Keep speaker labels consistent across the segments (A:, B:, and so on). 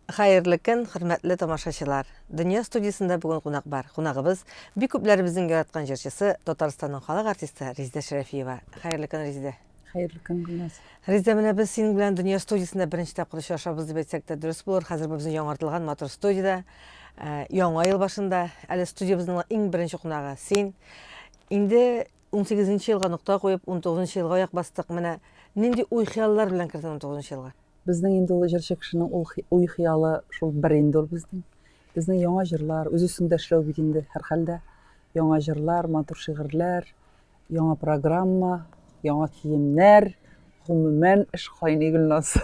A: Хәерле көн, хөрмәтле тамашачылар! Дөнья студиясендә бүген кунак бар. Кунагыбыз, бик күпләребезнең яраткан җырчысы, Татарстанның халык артисты Резидә Шәрәфиева. Хәерле көн, Резидә!
B: Хәерле көн, Гөлназ.
A: Резидә, менә без синең белән Дөнья студиясендә беренче тапкыр очрашабыз дип әйтсәк тә дөрес булыр. Хәзер бу безнең яңартылган матур студиядә, Яңа ел башында. Әле студиябезнең иң беренче кунагы син. Инде унсигезенче елга нокта куеп, унтугызынчы елга аяк бастык. Менә нинди уй-хыяллар белән кердең унтугызынчы елга?
B: Безнең инде ул җырчы кешенең ул уй-хыялы шул бер инде ул безнең. Безнең яңа җырлар, үз өстеңдә эшләү бит инде һәрхәлдә. Яңа җырлар, матур шигырьләр, яңа программа, яңа киемнәр, гомумән эш кайный Гөлназ.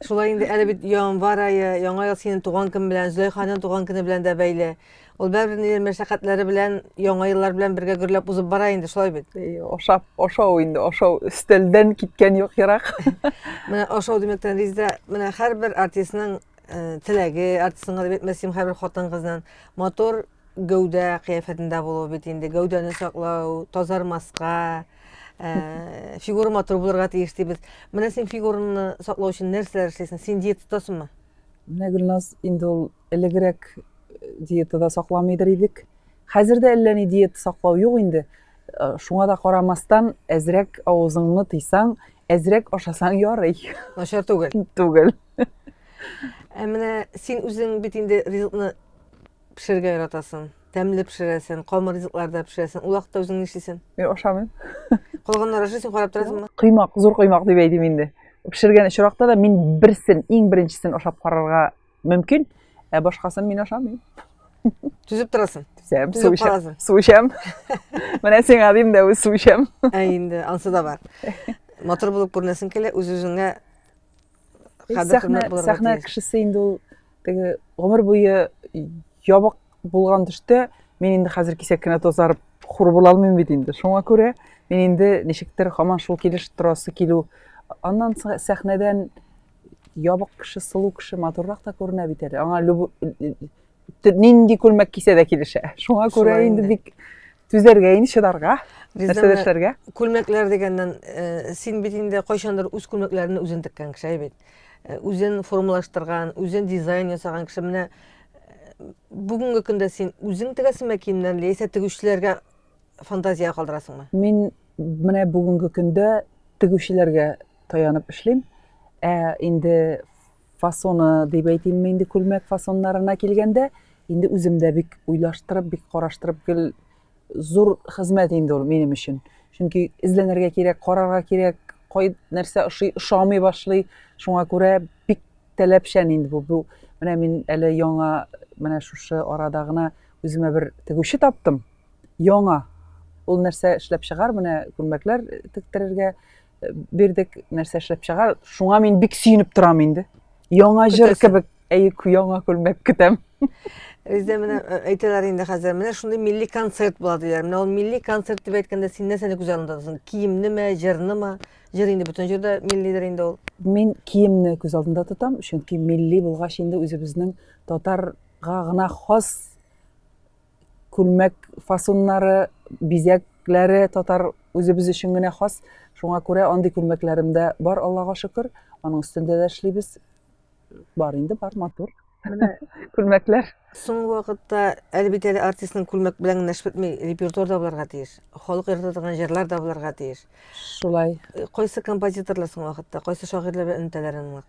A: Шулай инде әле бит январь ае, яңа ел синең туган көн белән, Зөләйханың туган көне белән дә бәйле. Ул бәрбер нидер мәшәкатьләре белән, яңа еллар белән бергә гөрләп узып бара инде, шулай бит?
B: Ашап, ашау инде, ашау өстәлдән киткән юк ерак.
A: Менә ашау димәктән, Резидә, менә һәрбер артистның э, теләге, артистның гына дип әйтмәсем, һәрбер хатын-кызның матур гәүдә кыяфәтендә булуы бит инде, гәүдәне саклау, тазармаска, э, фигура матур булырга тиеш дибез. Менә син фигураңны саклау өчен нәрсәләр эшлисең? Син диета тотасыңмы?
B: Менә Гөлназ инде ул элегрәк диетада сакламыйдыр идек. Хәзер дә әллә ни диета саклау юк инде. Э, шуңа да карамастан, әзрәк авызыңны тыйсаң, әзрәк ашасаң ярый.
A: Начар түгел.
B: Түгел.
A: Ә менә син үзең бит инде ризыкны пешерергә яратасың. Тәмле пешерәсең, камыр ризыклар да пешерәсең. Ул вакытта үзең нишлисең?
B: Мин ашамыйм.
A: Калганнар ашый, син карап торасыңмы?
B: Коймак, зур коймак дип әйтим инде. Пешергән очракта да мин берсен, иң беренчесен ашап карарга Мөмкин, ә башкасын мин ашамыйм.
A: Түзеп торасың.
B: Түзәм, су эчәм. Су эчәм. Менә сиңа дим дә үз су эчәм.
A: Ә инде ансы да бар. Матур булып күренәсең килә, үз-үзеңә
B: кадер хөрмәт булырга Сәхнә кешесе инде ул теге гомер буе ябык булган төштә мин инде хәзер кисәк кенә тазарып хур була алмыйм бит инде. Шуңа күрә мин инде ничектер һаман шул килеш торасы килү. Аннан сәхнәдән ябык кеше сылу кеше матуррак та күренә бит әле аңа люб... нинди күлмәк кисә дә килешә шуңа күрә инде бик түзәргә инде чыдарга нәрсәдер эшләргә
A: күлмәкләр дигәннән э, син бит инде кайчандыр үз күлмәкләреңне үзең теккән кеше бит э, үзен формалаштырган үзен дизайн ясаган кеше менә э, бүгенге көндә син үзең тегәсеңме киемнәрне яисә тегүчеләргә фантазия калдырасыңмы
B: мин менә бүгенге көндә тегүчеләргә таянып эшлим. Ә инде фасоны дип әйтимме инде күлмәк фасоннарына килгәндә, инде үзем дә бик уйлаштырып, бик караштырып гел зур хезмәт инде ул минем өчен. Чөнки эзләнергә кирәк, карарга кирәк, кай нәрсә ошый, ошамый башлый. Шуңа күрә бик таләпчән инде бу. Бу менә мин әле яңа менә шушы арада гына үземә бер тегүче таптым. Яңа. Ул нәрсә эшләп чыгар, менә күлмәкләр тектерергә бирдек, нәрсә эшләп чыгар. Шуңа мин бик сөенеп торам инде. Яңа җыр кебек, әй, яңа күлмәк көтәм.
A: Бездә менә э, әйтәләр инде хәзер, менә шундый милли концерт була диләр. Менә ул милли концерт дип әйткәндә син нәрсәне күз алдында тотасың? Киемнеме, җырнымы? Җыр инде бөтен җирдә миллидер инде ул.
B: Мин киемне күз алдында тотам, чөнки милли булгач инде үзебезнең татарга гына хас күлмәк фасоннары, бизәкләре татар үзебез өчен генә хас. Шуңа күрә андый күлмәкләрем дә бар, Аллага шөкер. Аның өстендә дә эшлибез. Бар инде, бар, матур. Менә күлмәкләр.
A: Соңгы вакытта әле бит әле артистның күлмәк белән генә эш бетми, репертуар да булырга тиеш. Халык ярата торган җырлар да булырга тиеш.
B: Шулай.
A: Кайсы композиторлар соңгы вакытта, кайсы шагыйрьләр белән элемтәләрең нык?